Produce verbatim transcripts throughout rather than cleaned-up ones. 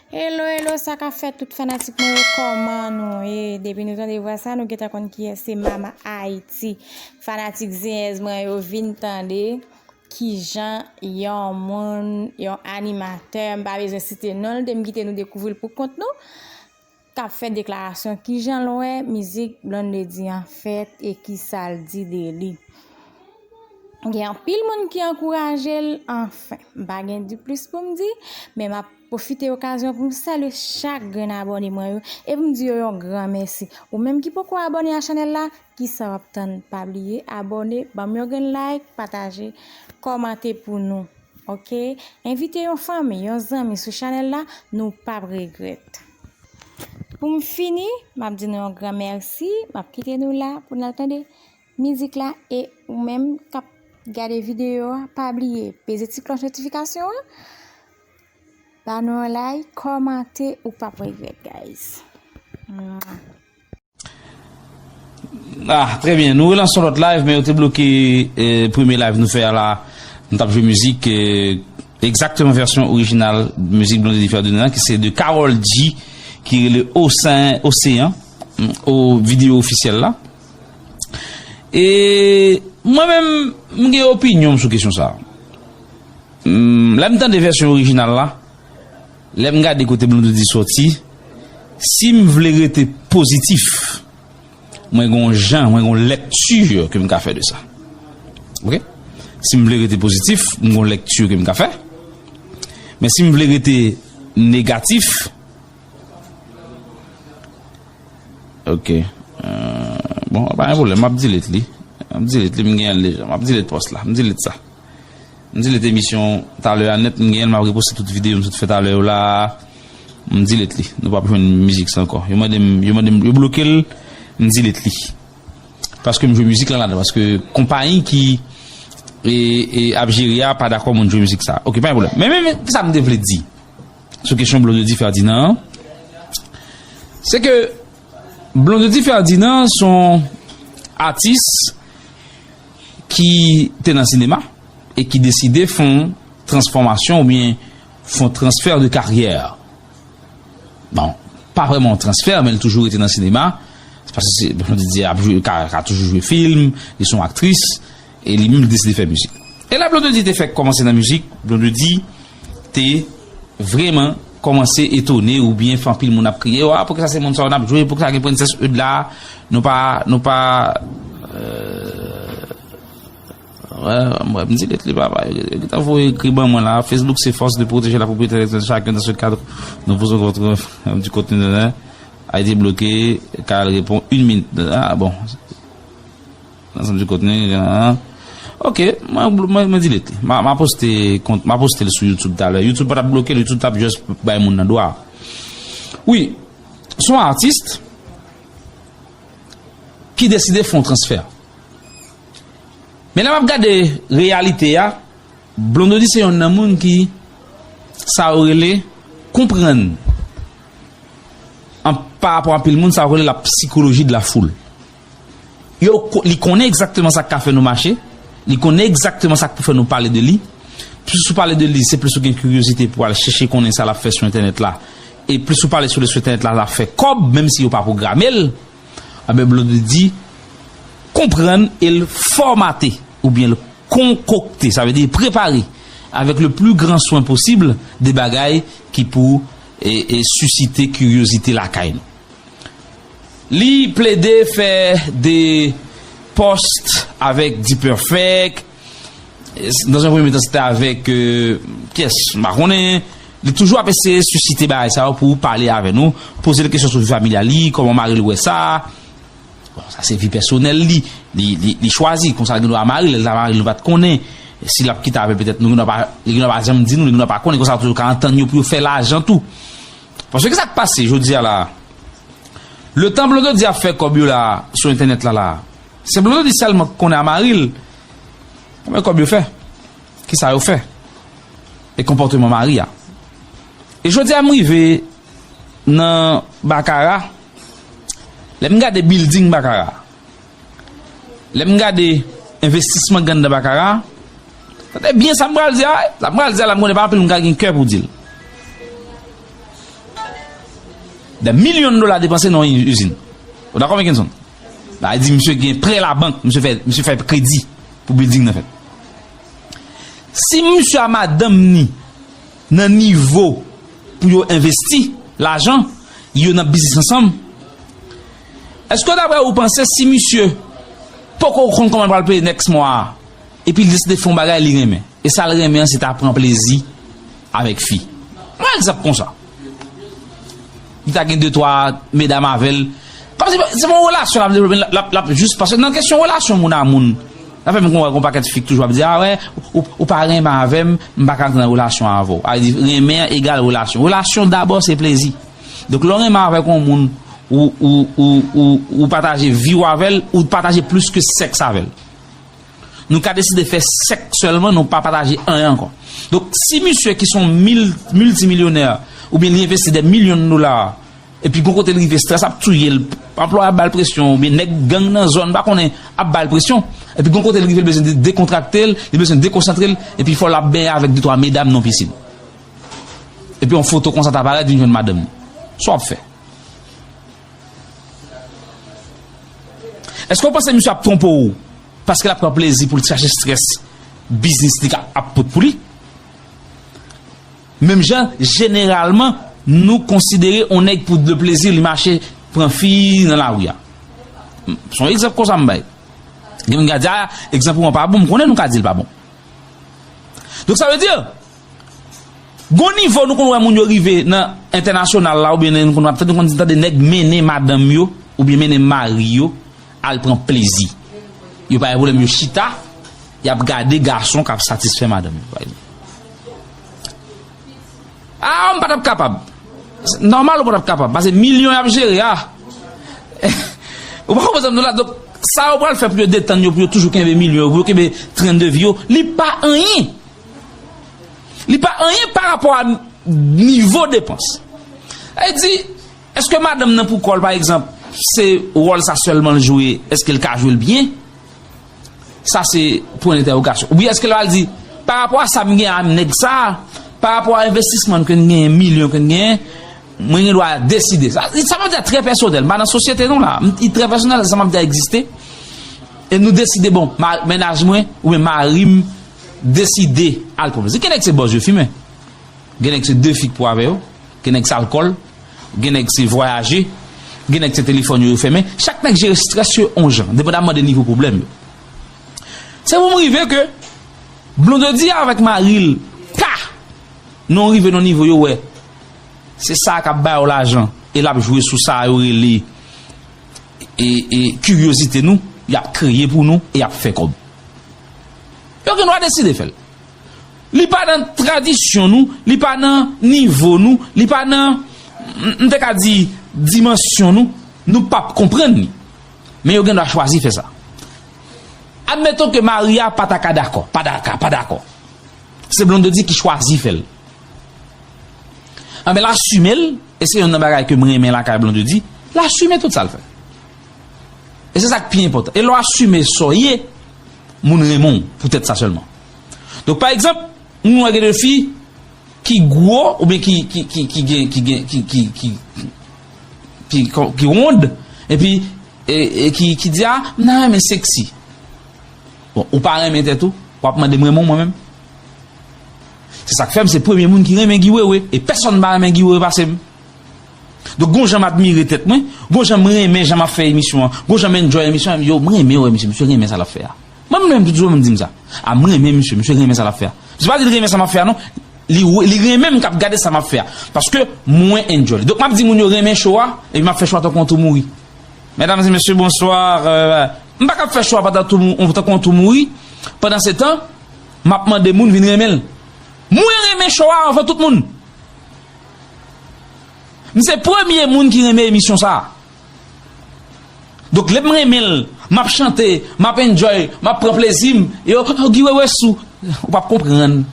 Hello, hello, sa k ap fèt tout fanatik mwen yo, kòman nou ye? Depi nou tande vwa sa, nou gentan konn kiyès se Mama Haiti. Fanatik zenyèz mwen yo vin tande kijan yon moun, yon animatè, m pa bezwen site non l, depi m kite nou dekouvri l pou kont nou, k ap fè deklarasyon kijan l wè mizik Blondedy an fèt e kisa l di de li. Gen anpil moun ki ankouraje l, anfen, m pa gen diplis pou m di, men m ap pwofite okazyon pou m salye chak grenn abòne mwen yo e pou m di yo yon gran mèsi. Ou menm ki poko abòne a chanèl la, kisa w ap tann? Pa bliye abòne, ban m yon grenn like, pataje, kòmante pou nou. Oke? Envite yon fanmi, yon zanmi sou chanèl la, nou p ap regrèt. Pou m fini, m ap di nou yon gran mèsi, m ap kite nou la pou n al tande mizik la e ou menm k ap gade videyo a, pa bliye peze ti klòch notifikasyon an, ba nou yon like, kòmante, ou p ap regrèt, guys. Mwah. Ah, trè byen. Nou relanse yon lòt live, men yo te bloke eh, premye live nou fè a la. Nou t ap jwe mizik eh, egzakteman vèsyon orijinal mizik Blondedy Ferdinand ki se de Karol G ki rele Osean, Osean, o videyo ofisyèl la. E mwen menm, m gen opinyon m sou kesyon sa. Lè m tande vèsyon orijinal la, lè m gade kote Blondedy sòti, si m vle rete pozitif, mwen gon jan, mwen gon lèkti ke m ka fè de sa. Oke? Si m vle rete pozitif, m gon lèkti ke m ka fè. Men si m vle rete negatif, oke. Euh, bon, pa gen pwoblèm, m ap delete li. M ap delete li, m genyen l deja. M ap delete pòs la, m delete sa. M delete emisyon talè a nèt, m genyen l, m ap reposte tout videyo m sot fè talè yo la. M delete li. Nou p ap jwenn mizik sa ankò. Yo mande m, yo mande m, yo bloke l, m delete li. Paske m jwe mizik la ladan, paske konpayi ki e, e ap jere a pa dakò moun jwe mizik sa. Oke, pa gen pwoblèm. Men, men, men, kisa m te vle di sou kesyon Blondedy Ferdinand an? Se ke Blondedy Ferdinand se yon atis ki te nan sinema e ki deside fè yon transfòmasyon oubyen fè yon transfè de karyè. Bon, pa vrèman yon transfè, men li toujou rete nan sinema. Se paske se, Blondedy ap jwe, ka, ka toujou jwe fim, li se yon aktris, e li menm li deside fè mizik. E lè Blondedy te fèk kòmanse nan mizik, Blondedy te vrèman kòmanse etone oubyen fè anpil moun ap kriye, wa, poukisa se moun sa yo n ap jwe, poukisa gen Prensès Eud la, nou pa, nou pa, euh, wè, wè, m delete li papa, yo gentan voye ekri ban mwen la, Facebook se force de protéger la propriété intellectuelle de chacun dans ce cadre, nous vous encontrons du contenu de a été bloqué, car répond une minute, ah bon. Ansanm di kontni, ah. Ok, mwen, mwen, mwen delete li. Ma, ma poste kont, ma poste l sou YouTube talè. YouTube pa t ap bloke l, YouTube t ap just bay moun nan dwa. Wi, se yon atis ki deside fè yon transfè. Men lè m ap gade reyalite a, Blondedy se yonn nan moun ki sa yo rele konprann an pa rapò anpil moun sa yo rele la psychologie de la foule. Yo, li konnen egzakteman sa k ka fè nou mache, li konnen egzakteman sa k pou fè nou pale de li. Plis ou pale de li, se plis ou gen kiryozite pou al chèche konnen sa l ap fè sou entènèt la. E plis ou pale sou li sou entènèt la, l ap fè kòb, menm si yo pa pwograme l. Anben, Blondedy konprann e l fòmate oubyen l konkokte, sa vle di prepare avèk le plus grand soin possible de bagay ki pou e, e sisite kiryozite lakay nou. Li plede fè de post avèk D-Perfect, dans un premier temps se te avèk euh, kiyès m pa konnen. Li toujou ap eseye sisite bagay sa yo pou pale avè nou, poze l kesyon sou vi familyal li, kòman mari l wè sa. Bon, sa se vi pèsonèl li, li, li, li chwazi, konsa l gen dwa mari l, lè l ta mari l nou pa t konnen. Si l ap kite avè l petèt nou gen dwa pa, li gen dwa pa janm di nou, li gen dwa pa konnen, konsa yo toujou ka antann yo pou yo fè lajan tou. Paske sa k pase jodi a la, letan Blondedy ap fè kòb yo la sou entènèt la la, se Blondedy sèlman k konnen a mari l konbyen kòb yo fè, kisa yo fè, e konpòteman mari a. E jodi a m rive nan Bakara, lè m gade building Bakara, lè m gade envestisman k gen anndan Bakara, tande byen sa m pral di a, sa m pral di a la m konnen pa anpil moun ka gen kè pou di l. Dè milyon dola depanse nan yon izin. Ou dakò, Mackenson? Sa vle di misye gen prè labank, misye fè, misye fè kredi pou building nan fèt. Si misye a madanm ni nan nivo pou yo envesti lajan, yo nan biznis ansanm, èske daprè ou panse si misye poko konn kòman l pral peye next mwa a, epi l deside fè yon bagay li renmen, e sa l renmen an se ta pran plezi avèk fi? Mwen egzanp konsa. Li ta gen de twa medam avè l. Kòmsi se yon relasyon l ap devlope, l ap, l ap jis, paske nan kesyon relasyon moun a moun, sa fè m konn wè yon pakèt fi k toujou ap di, a wè, ou, ou pa renmen avè m, m pa ka antre nan relasyon avè w. Sa vle di, renmen an egal relasyon. Relasyon dabò se plezi. Donk, lè w renmen avèk yon moun, ou, ou, ou, ou, ou pataje vi w avè l, ou pataje plis ke sèks avè l. Nou ka deside fè sèks sèlman, nou pa pataje anyen ankò. Donk, si misye ki se yon mil, miltimilyonè, oubyen li envesti dè milyon dola, epi gon kote l rive, estrès ap touye l, anplwayè ap ba l presyon, oubyen nèg gang nan zòn, pa konnen, ap ba l presyon, epi gon kote l rive, l bezwen de-, dekontrakte l, li bezwen dekonsantre l, epi fò l ap benyen avèk de twa medam nan pisin. Epi yon foto konsa ta parèt, vin jwenn madanm li. Sa w ap fè? Èske w panse misye ap twonpe w paske l ap pran plezi pou l chache estrès biznis li ka ap pot pou li? Menm jan, jeneralman, nou konsidere yon nèg pou de plezi, li mache pran fi nan lari a. Se yon egzanp konsa m bay. Gen moun ki ka di, a, egzanp ou an pa bon, m konnen nou ka di l pa bon. Donk, sa vle di, gon nivo nou konn wè moun yo rive nan entènasyonal la, oubyen nou konn ap tande, konn tande nèg mennen madanm yo, oubyen mennen mari yo, al pran plezi. Yo pa gen pwoblèm, yo chita, y ap gade gason k ap satisfè madanm yo, pa egzanp. A, m pa t ap kapab. Nòmal ou pa t ap kapab, paske milyon y ap jere a. Ou pa konprann sa m di w la? Donk, sa yo pral fè pou yo detann yo, pou yo toujou kenbe milyon yo, pou yo kenbe tren de vi yo, li pa anyen. Li pa anyen pa rapò a nivo depans. Sa vle di, èske madanm nan pou kò l, pa egzanp, se wòl sa sèlman l jwe, èske l ka jwe l byen? Sa se pwen entèwogasyon. Oubyen èske l pral di, pa rapò a sa m gen a nèg sa, pa rapò a envestisman ke n genyen, milyon ke n genyen, mwen gen dwa deside. Sa, sa m ap di a trè pèsonèl. M pa nan sosyete non la. M, li trè pèsonèl, sa m ap di a egziste. E nou deside, bon, ma-, mennaj mwen, oubyen mari m, deside al pran plezi. Gen nèg se bòz yo fimen. Gen nèg se de fi k pou avè yo. Gen nèg se alkòl. Gen nèg se vwayaje. Gen nèg se telefòn yo, yo fèmen. Chak nèg jere estrès yo yon jan, depandamman de nivo pwoblèm yo. Se pou m rive ke Blondedy avèk mari l, ka, nou rive nan nivo yo wè. Se sa k ap ba yo lajan. E l ap jwe sou sa yo rele e, e kiryozite nou, y ap kreye pou nou, e y ap fè kòb. Yo gen dwa deside fè l. Li pa nan tradisyon nou, li pa nan nivo nou, li pa nan, m, m te ka di, dimansyon nou, nou p ap konprann li. Men yo gen dwa chwazi fè sa. Admeton ke mari a pa ta ka dakò, pa dakò, pa dakò. Se Blondedy ki chwazi fè l. Anben, l asime l, e se youn nan bagay ke m renmen lakay Blondedy, l asime tout sa l fè. E se sa k pi enpòtan. E lè w asime sa w ye, moun renmen w poutèt sa sèlman. Donk, pa egzanp, nou wè gen de fi ki gwo, oubyen ki, ki, ki, ki gen, ki gen, ki, ki, ki, ki, ki, ki wond, epi, e, e ki, ki di, a, m ta renmen seksi. Bon, ou pa renmen tèt ou, w ap mande m renmen w mwen menm? Se sa k fè m se premye moun ki renmen Guy Wewe, e pèsonn pa renmen Guy Wewe pase m. Donk, gon jan m admire tèt mwen, gon jan m renmen jan m ap fè emisyon an, gon jan m enjoy emisyon an, yo, m renmen wè misye, misye renmen sa l ap fè a. Mwen menm, tout jounen, m di m sa. A, m renmen misye, misye renmen sa l ap fè a. Misye pa di l renmen sa m ap fè a, non. Li, li renmen m k ap gade sa m ap fè a. Paske mwen enjoy li. Donk, m ap di moun yo renmen show a, epi m ap fè show a tankou yon tou mouri. Mesdames et messieurs, bonsoir. Euh, m pa ka fè show a pandan tou mou-, tankou yon tou mouri. Pandan se tan, m ap mande moun vin renmen l. Mwen renmen show a anvan tout moun. M se premye moun ki renmen emisyon sa a. Donk, lè m renmen l, m ap chante, m ap enjoy, m ap pran plezi m, yo, oh, Guy Wewe sou. Ou p ap konprann.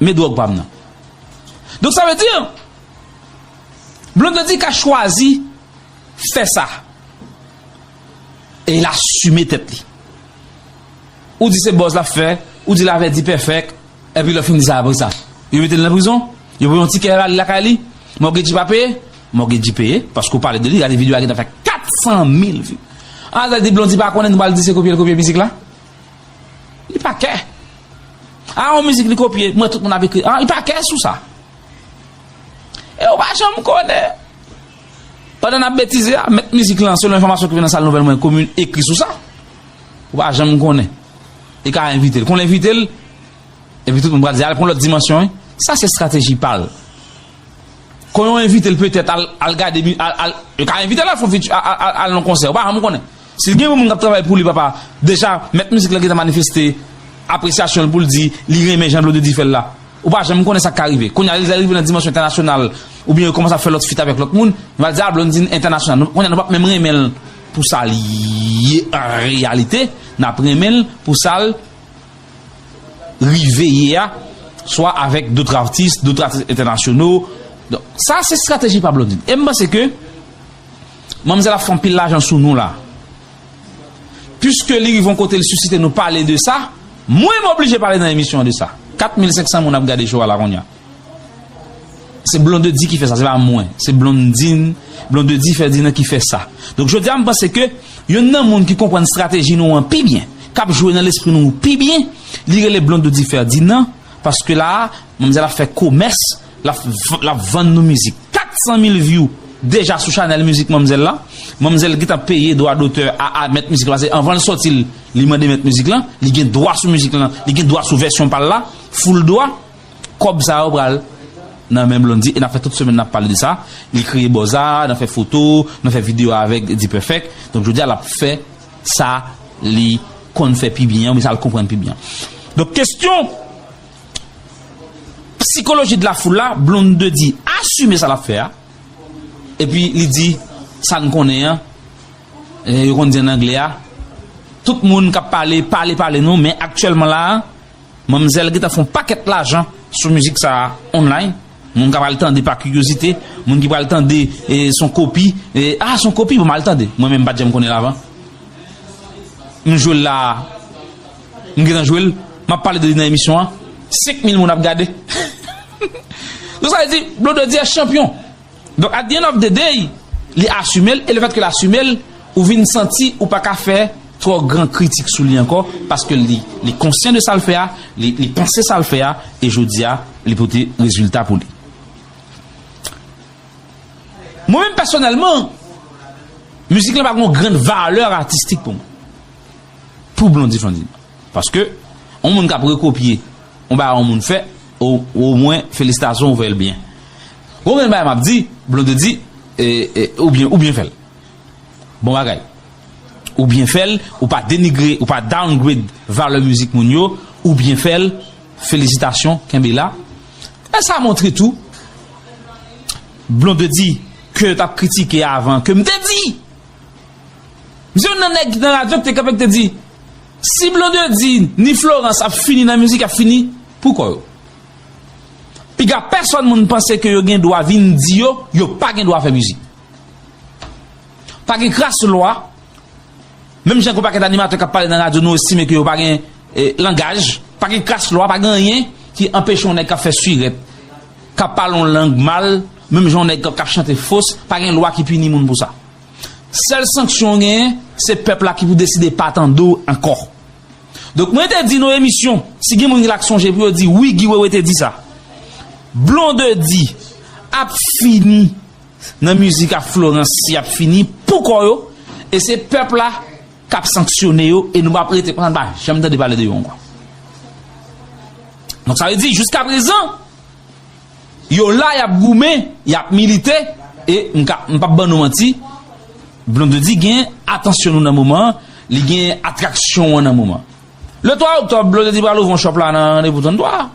Men dwòg pa m nan. Donk, sa vle di, Blondedy ka chwazi fè sa. E l asime tèt li. Ou di se bòz l ap fè, ou di l avèdi pèfèk, epi lè w fin di sa apre sa, yo mete l nan prizon, yo pran yon tikè al lakay li, Mortgagee pa peye? Mortgagee peye, paske w pale de li, gade videyo a gentan fè kat san mil vi. Azèl di Blondy pa konnen, nou pral di se kopye l kopye mizik la? Li pa kè. A, yon mizik li kopye, m wè tout moun ap ekri. A, li pa kè sou sa. E ou pa janm konnen. Pandan n ap betize a, mèt mizik lan, selon enfòmasyon ki vin nan sal nouvèl mwen, komin ekri sou sa. Ou pa janm konnen. Li ka envite l. Kon l envite l, epi tout moun pral di, al pran lòt dimansyon, wi. Sa se estrateji pa l. Kon yo envite l petèt al, al gade, mi- al, al, yo ka envite l al fè yon feat, al, al, al, al nan konsè. Ou pa janm konnen. Si gen yon moun k ap travay pou li, papa, deja, mèt mizik lan gentan manifeste apresyasyon l pou l di li renmen jan Blondedy fè l la. Ou pa janm konnen sa k ka rive. Kounye a, lè l rive nan dimansyon entènasyonal, oubyen yo kòmanse ap fè lòt feat avèk lòt moun, nou va di, a, Blondedy entènasyonal. Nou, kounye a, nou p ap menm renmen l pou sa l ye an reyalite, n ap renmen l pou sa l rive ye a, swa avèk dòt atis, dòt atis entènasyonal. Donk, sa se estrateji pa Blondedy. E m panse ke manmzèl ap fè anpil lajan sou nou la. Piske li rive yon kote, l sisite nou pale de sa, mwen m oblije pale nan emisyon an de sa. Kat mil senk san moun ap gade show a la kounye a. Se Blondedy ki fè sa, se pa mwen. Se Blondine, Blondedy Ferdinand ki fè sa. Donk, jodi a, m panse ke youn nan moun ki konprann estrateji nou an pi byen, k ap jwe nan lespri nou pi byen, li rele Blondedy Ferdinand, paske la a, manmzèl ap fè komès, l ap, l ap vann nou mizik. Kat san mil view deja sou chanèl mizik manmzèl la. Manmzèl gentan peye dwa dotè a, a mèt mizik la, paske anvan l sòti, l, li mande mèt mizik lan, li gen dwa sou mizik lan, li gen dwa sou vèsyon pa l la, full dwa. Kòb sa yo pral nan men Blondedy, e n ap fè tout semèn n ap pale de sa. Li kreye buzz a, n ap fè foto, n ap fè videyo avèk D-Perfect. Donk, jodi a, l ap fè sa li konn fè pi byen an, oubyen sa l konprann pi byen an. Donk, kesyon psychologie de la foule la, Blondedy asime sa l ap fè a, epi li di, sa n konnen an, e, yo konn di ann anglè a, tout moun k ap pale, pale, pale nou, men aktyèlman la a, manmzèl gentan fè yon pakèt lajan sou mizik sa a online. Moun k ap al tande pa kiryozite, moun ki pral tande, e, son kopi, e, a, son kopi, bon, m al tande. Mwen menm, m pa t janm konnen l avan. M jwe l la, m gentan jwe l, m ap pale de li nan emisyon an, senk mil moun ap gade. Donk, sa vle di, Blondedy a chanpyon. Donk, at the end of the day, li asime l, e lefètke l asime l, ou vin santi ou pa ka fè twò gran kritik sou li ankò, paske li, li konsyan de sa l fè a, li, li panse sa l fè a, e jodi a, li pote rezilta pou li. Mwen menm, pèsonèlman, mizik lan pa gen yon grann valè atistik pou mwen. Pou Blondedy Ferdinand. Paske, yon moun k ap rekopye yon bagay yon moun fè, o, omwen, felisitasyon, ou fè l byen. Ou menm bagay m ap di, Blondedy, e, e, ou byen, ou byen fè l. Bon bagay. Ou byen fè l, ou pa denigre, ou pa downgrade valè mizik moun yo, ou byen fè l, felisitasyon, kenbe la. E sa montre tou, Blondedy, ke yo t ap kritike avan, ke m te di, m se youn nan nèg ki nan radyo ki te kanpe ki te di, si Blondedy ni Florence ap fini nan mizik, y ap fini pou kò yo. Piga pèsòn moun panse ke yo gen dwa vin di yo, yo pa gen dwa fè mizik. Pa gen kras lwa, menm jan gen yon pakèt animatè k ap pale nan radyo, nou estime ke yo pa gen, e, langaj, pa gen kras lwa, pa gen anyen ki anpeche yon nèg k ap fè sirèt, k ap pale yon lang mal, menm jan yon nèg k ap, k ap chante fos, pa gen lwa ki pini moun pou sa. Sèl sanksyon w genyen, se pèp la ki pou deside pa tande w ankò. Donk, mwen te di nan emisyon, si gen moun ki la k sonje pou yo di, wi, Guy Wewe te di sa. Blondedy ap fini nan mizik ak Florence, y ap fini pou kò yo, e se pèp la k ap sanksyone yo, e nou p ap rete konsa, n pa janm tande pale de yo ankò. Donk, sa vle di, jiska prezan, yo la, y ap goumen, y ap milite, e m ka, m p ap ban nou manti, Blondedy gen atansyon nou nan moman an, li gen atraksyon an nan moman an. Le twa oktòb, Blondedy pral ouvri yon shop la nan Randevou trannntwa.